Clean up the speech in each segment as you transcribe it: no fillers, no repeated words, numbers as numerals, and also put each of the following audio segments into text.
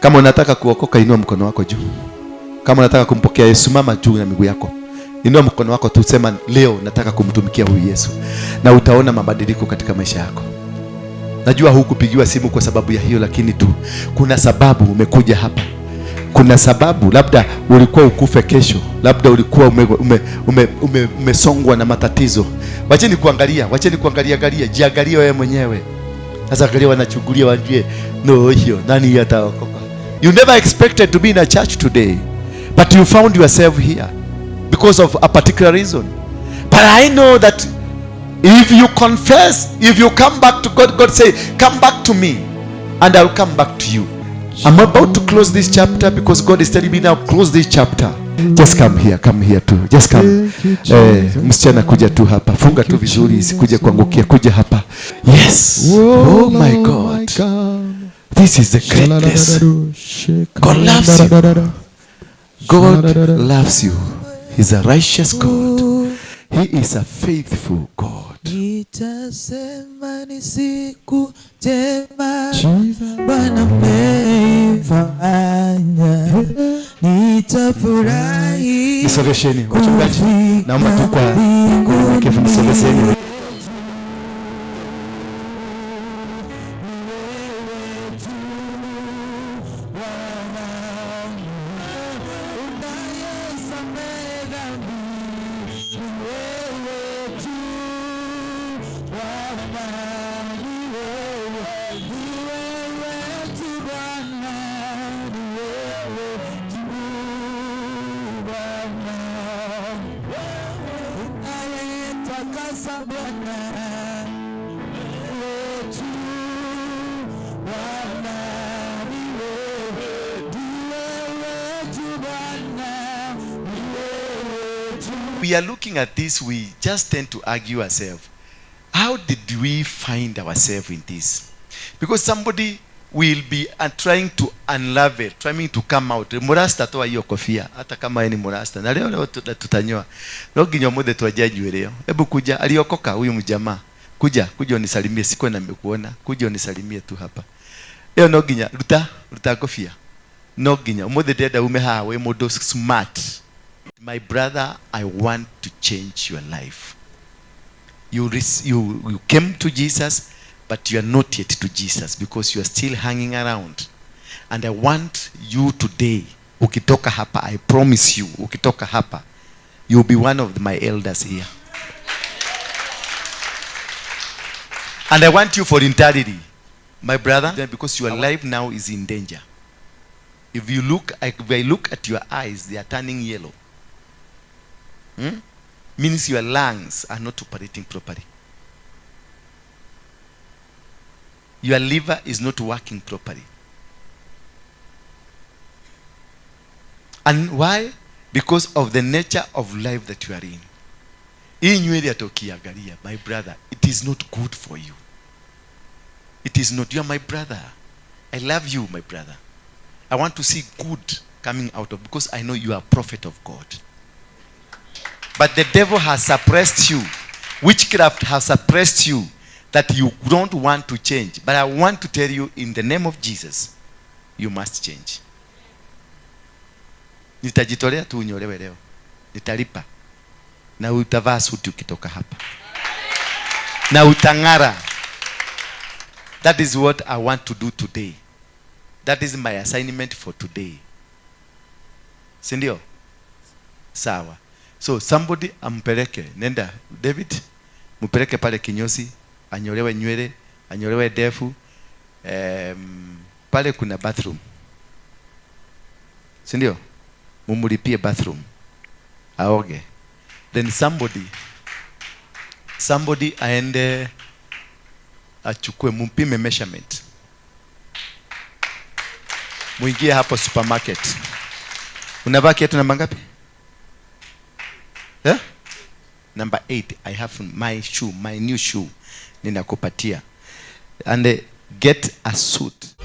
Kama unataka kuokoka, inua mkono wako juu. Kama unataka kumpokea Yesu, mama juu na miguu yako. Inua mkono wako tu, sema leo nataka kumtumikia huyu Yesu, na utaona mabadiliko katika maisha yako. Najua hukupigiwa simu kwa sababu ya hiyo, lakini tu kuna sababu umekuja hapa. Kuna sababu, labda ulikuwa ukufe kesho, labda ulikuwa umesongwa na matatizo. Wacheni kuangalia, wacheni kuangalia angalia, jiangalie wewe mwenyewe. Sasa angalia, wanachungulia wajue, no hiyo nani ataokoka. You never expected to be in a church today, but you found yourself here because of a particular reason. But I know that if you confess, if you come back to God, God say, come back to me and I will come back to you. I'm about to close this chapter because God is telling me now, close this chapter. Just come here too. Just come. Msichana kuja tu hapa. Funga tu vizuri isikuje kuangukia. Kuja hapa. Yes. Oh my God. This is the greatness. God loves you. God loves you. He's a righteous God. He is a faithful God. Nitasema ni siku njema Bwana ameifanya, nitafurahi Nisogesheni wachungaji, naomba tu kwa unyenyekevu nisogesheni. We are looking at this, we just tend to argue ourselves. How did we find ourselves in this? Because somebody will be trying to unravel, trying to come out. Murasta toa hiyo kofia, hata kama yeye ni murasta. Na leo leo tutanyoa. No nginya ũmũthĩ twenje njuĩrĩ ĩyo. Hebu kuja, aliokoka huyu mjamaa. Kuja, kuja unisalimie, sikuwa nimekuona. Kuja unisalimie tu hapa. Leo no nginya ruta kofia. No nginya ũmũthĩ ndĩrenda ume haha wĩ mũndũ smart. My brother, I want to change your life. You came to Jesus, but you are not yet to Jesus because you are still hanging around. And I want you today, ukitoka hapa, I promise you, ukitoka hapa, you'll be one of my elders here. And I want you voluntarily, my brother, because your life now is in danger. If I look at your eyes, they are turning yellow. Means your lungs are not operating properly. Your liver is not working properly. And why? Because of the nature of life that you are in. Hii nywele ya tokiangalia, my brother, it is not good for you. It is not. You are my brother. I love you, my brother. I want to see good coming out of, because I know you are a prophet of God. But the devil has suppressed you. Witchcraft has suppressed you that you don't want to change. But I want to tell you, in the name of Jesus, you must change. Nitajitolea tu unyolewe leo. Nitalipa. Na utavaa suti ukitoka hapa. Na utang'ara. That is what I want to do today. That is my assignment for today. Si ndio? Sawa. So somebody ampeleke, nenda David, mpeleke pale kinyozi, anyolewe nywele, anyolewe ndevu. Pale kuna bathroom. Si ndio? Mumulipie bathroom. Aoge. Then somebody aende achukue, mumpime measurement. Muingie hapo supermarket. Unavaa kiatu namba ngapi? Yeah? Number 8. I have my shoe, my new shoe. Ninakupatia. And get a suit.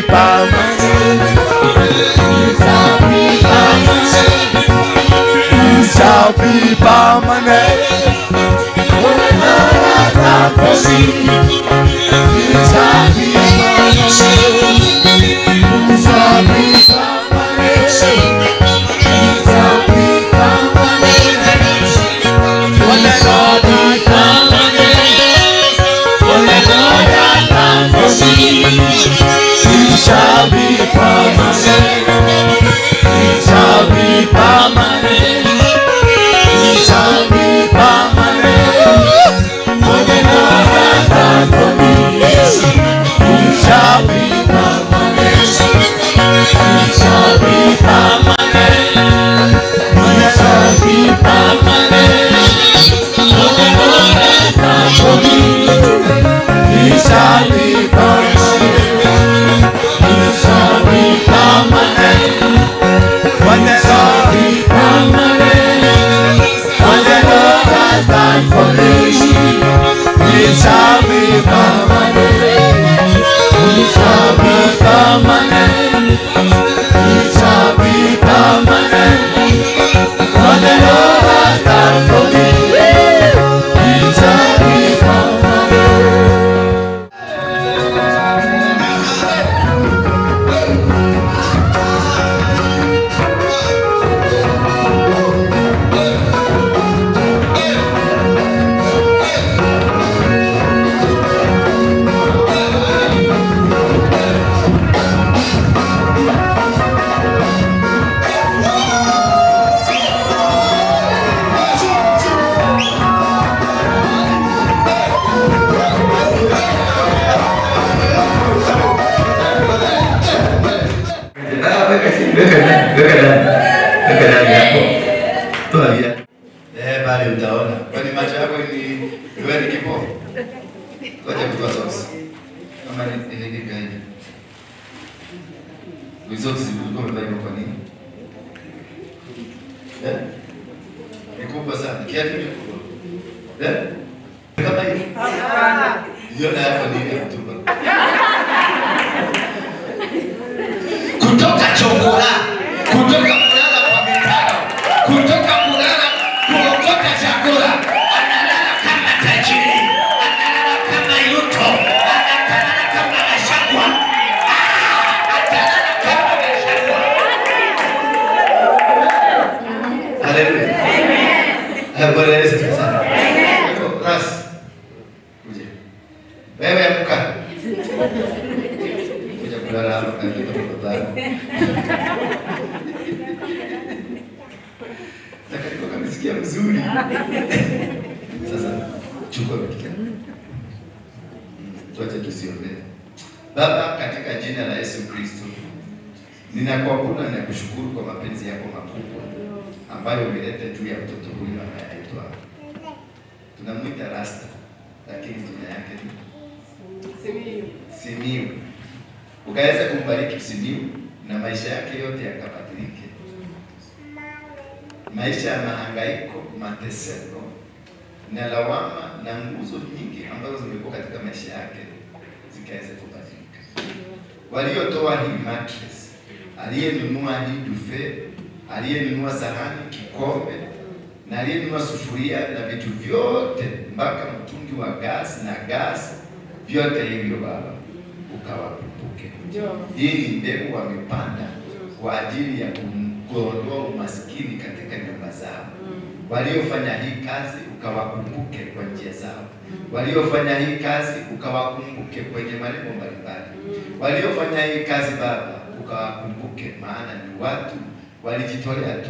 permanent. It shall be permanent. It shall be permanent. What the Lord has done for me, it shall be permanent. It shall be permanent. It shall be permanent. What the Lord has done for me, what the Lord has done for me, it shall be permanent. It shall be permanent. It shall be permanent. What the Lord has done for me, it shall be permanent. It shall be permanent. It shall be permanent. What the Lord has done for me, it shall be permanent. It shall be permanent. What the Lord be permanent. What the Lord has done for me, it shall be permanent. It shall be permanent. It shall be permanent. What the Lord has done for me, it shall be permanent. Weka ndani hapo. Toa viatu. Pale utaona. Kwani macho yako ni wewe ni kipofu? Ngoja kutoa socks. Kama ni ile gani? Hizo socks zilikuwa umevaa hivyo kwa nini? Ni kubwa sana. Kiatu ni kubwa. Kama hivi. Hapana. Hiyo na yako ni ile mtumba. Kutoka chokora, kutoka kulala kwa mitaro, kutoka kulala kuokota chakula, analala kama tajiri, analala kama Ruto, analala kama Gachagua, atalala kama Gachagua. Haleluya. Amen. Bwana Yesu asifiwe sana. Amen. Ras. Kuja. Wewe amka. Kuja kulala hapa kwa mtoto wako. Nakalikuwa kamesikia mzuri. Sasa chukua vitu. Tuache tusiombe. Baba, katika jina la Yesu Kristo, ninakuabudu na ninakushukuru kwa mapenzi yako makubwa ambayo umeleta juu ya mtoto huyu ambaye anaitwa, tunamuita Rasta, lakini jina yake ni Simiyu. Ukaweza kumbariki Simiyu na maisha yake yote yakabadilike. Maisha ya mahangaiko, mateseko na lawama na nguzo nyingi ambazo zimekuwa katika maisha yake zikaweza kubadilika. Waliotoa hii mattress, aliyenunua hii dufe, aliyenunua sahani, kikombe na aliyenunua sufuria na vitu vyote mpaka mtungi wa gas na gas, vyote hivyo Baba ukawakumbuke. Hii ni mbegu wamepanda kwa ajili ya kuondoa umaskini katika nyumba zao. Waliofanya hii kazi ukawakumbuke kwa njia zao. Waliofanya hii kazi ukawakumbuke kwenye malengo mbalimbali. Waliofanya hii kazi Baba ukawakumbuke, maana ni watu walijitolea tu,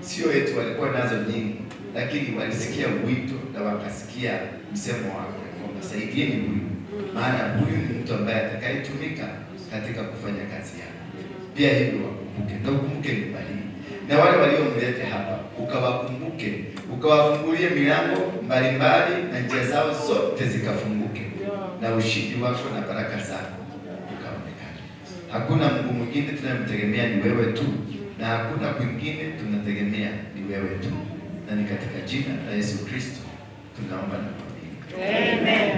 sio eti walikuwa nazo nyingi, lakini walisikia wito na wakasikia msemo wako kwamba saidieni huyu, maana huyu ni mtu ambaye atakayetumika katika kufanya kazi yako. Pia hivyo wakumbuke, na ukumbuke nyumba hii na wale waliomlete hapa, ukawakumbuke, ukawafungulie milango mbalimbali na njia zao zote zikafunguke, na ushindi wako na baraka zako ukaonekana. Hakuna Mungu mwingine tunayemtegemea, ni wewe tu, na hakuna kwingine tunategemea, ni wewe tu, na ni katika jina la Yesu Kristo tunaomba na kuamini. Amen.